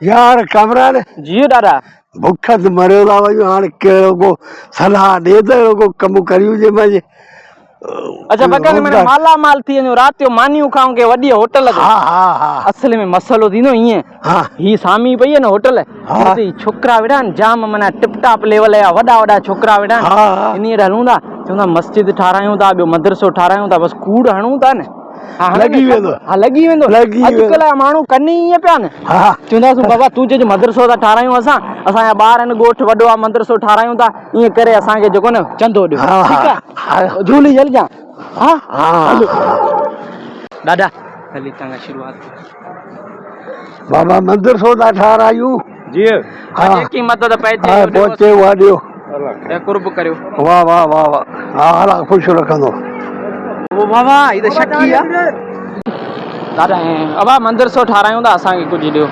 يار ڪامران. جيء ڏاڏا. بک ته مريو ٿا وڃون هاڻي ڪهڙو ڪو صلاح ڏي ته اهڙو ڪو ڪم ڪريون جنهن مان اڇا بڪن معنيٰ مالا مال ٿي وڃون رات جو مانيون کائون ڪنهن وڏي هوٽل تي. ها ها ها. اصل ۾ مسئلو ٿيندو ائين ها. هي سامي پئي آهي نه هوٽل ها. اتي ڇوڪرا ويٺا آهن جام معنيٰ ٽپ ٽاپ ليول جا وڏا وڏا ڇوڪرا ويٺا آهن ها ها. انهي وٽ هلون ٿا چون ٿا مسجد ٺارايون ٿا ٻيو مدرسو ٺارايون ٿا بس ڪوڙ هڻون ٿا نه ها هڻ لڳي نه ويندو. ها لڳي ويندو لڳي ويندو. اڄڪلهه جا ماڻهو ڪن ئي ائين پيا نه ها. چونداسون بابا تون چئج مدرسو ٿا ٺارايون اسان اسان جا ٻار آهن ڳوٺ وڏو آهي مدرسو ٺارايون ٿا ائين ڪري اسان کي جيڪو نه چندو ڏيو ها ٺيڪ ها آهي ها. جهولي جهلجان ها ها. هلو ڏاڏا هلي تان کان شروعات ڪيو. بابا مدرسو ٿا ٺارايون. جي ها. جيڪي مدد پهچي ها اهو ڏيو پهچي اها ڏيو. ۽ قرب ڪريو. واه واه واه واه ها الله خوش رکندو. او بابا هي ته شڪي آ. دادا ابا مدرسو ٺارايون ٿا اسان کي ڪجهه ڏيو.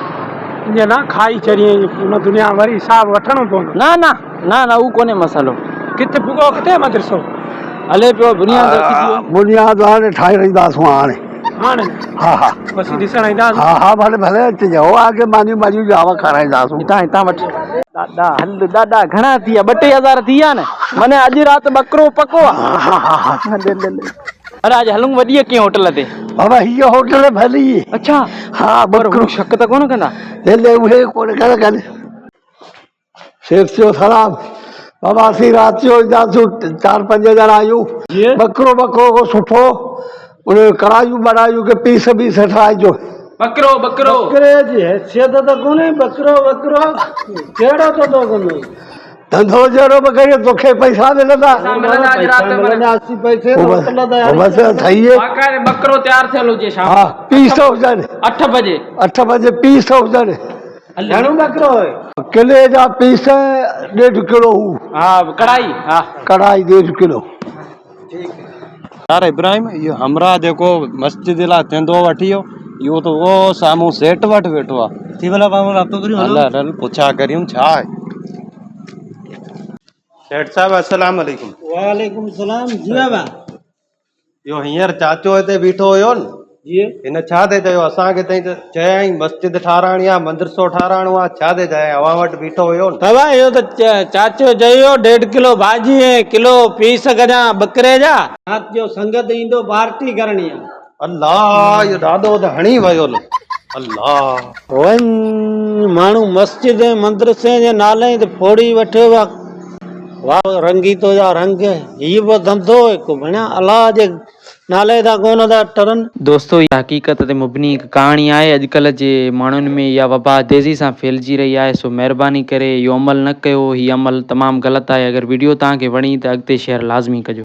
ائين نه کائي ڇڏيائين ان دنيا وري حساب وٺڻو پوندو. نه نه نه نه اهو ڪونهي مسئلو. ڪٿي پڳو ڪٿي مدرسو. هلي پيو بنياد رکجي ويو. بنياد هاڻي ٺاهرائينداسون هاڻي. هاڻي ها ها بس ڏسڻ اينداسون. ها ها ڀلي ڀلي اچجو آگي مانيون ٻانيون جاوا کارائينداسون. هتان هتان وٺ. ڏاڏا هل ڏاڏا گهڻا ٿي ويا ٻه ٽي هزار ٿي ويا نه معنيٰ اڄ رات ٻڪرو پڪو آ. ها ها ها هل اڄ هلون وڏيء ڪنهن هوٽل تي. بابا هيء هوٽل ڀلي. اڇا ها پر ٻڪرو. هو شڪ ته ڪونه ڪندا. نه نه اهي ڪونه ڪندا ڪن. سيٺ چيو سلام بابا اسين رات جو اينداسون چار پنج ڄڻا آهيون ٻڪرو ٻڪرو ڪو سٺو ان جو ڪڙايون بڙايون ڪي پيس بيس ٺاهجو. ٻڪرو ٻڪرو. ٻڪري جي حيثيت ته ڪونهي ٻڪرو ٻڪرو ڪهڙو ڌنڌو ڪندو. ڌنڌو جهڙو به ڪرين توکي پئسا ملندا. پئسا ملندا اڄ رات پئسا ملندا اسين پئسي ته هوٽل تي هڻي بس ٺهي. باقاعده ٻڪرو تيار ٿيل هجي شام ها پيس هجن. اٺ بجي. اٺ بجي پيس هجن. گهڻو ٻڪرو هيو؟ ڪلي جا پيس ڏيڍ ڪلو هو. ها ڪڙائي ها. ڪڙائي ڏيڍ ڪلو. يار ابراهيم اهو همراهه جيڪو مسجد لاء چندو وٺي ويو اهو ته اهو سامهون سيٺ وٽ ويٺو آهي. ٿي ڀلا پاڻ رابطو ڪريون هل هل پڇا ڪريون ڇا آهي. سيٺ صاحب السلام عليڪم. وعليڪم السلام جي بابا. اهو هينئر چاچو هتي بيٺو هيو نه جي هن ڇا ٿي چيو اسان کي تائين ته چيائين مسجد ٺاراڻي آ مدرسو ٺاراڻو آ ڇا ٿي چيائين اوهان وٽ بيٺو هيو نه. بابا اهو ته چاچو چيو ڏيڍ ڪلو ڀاڄي ۽ ڪلو پيس ڪجان ٻڪري جا. رات جو سنگت ايندو پارٽي ڪرڻي آ. الله اهو ڏاڏو ته هڻي ويو نه الله. وڃ ماڻهو مسجد ۽ مدرسي جي نالي تي ڦوڙي وٺيو ويا. واھ رنگيتو جا رنگ هي به ڌنڌو هڪ ڀڻيا الله جي نالي تان ڪونه ٿا ٽرن. دوستو اها حقيقت تي مبني هڪ ڪهاڻي آهي اڄڪلهه جي ماڻهن ۾ اها وبا تيزي سان ڦهلجي رهي آهي سو مهرباني ڪري اهو عمل نه ڪيو هي عمل تمام غلط آهي اگر وڊيو توهان کي وڻي ته اڳتي شيئر لازمي ڪجو.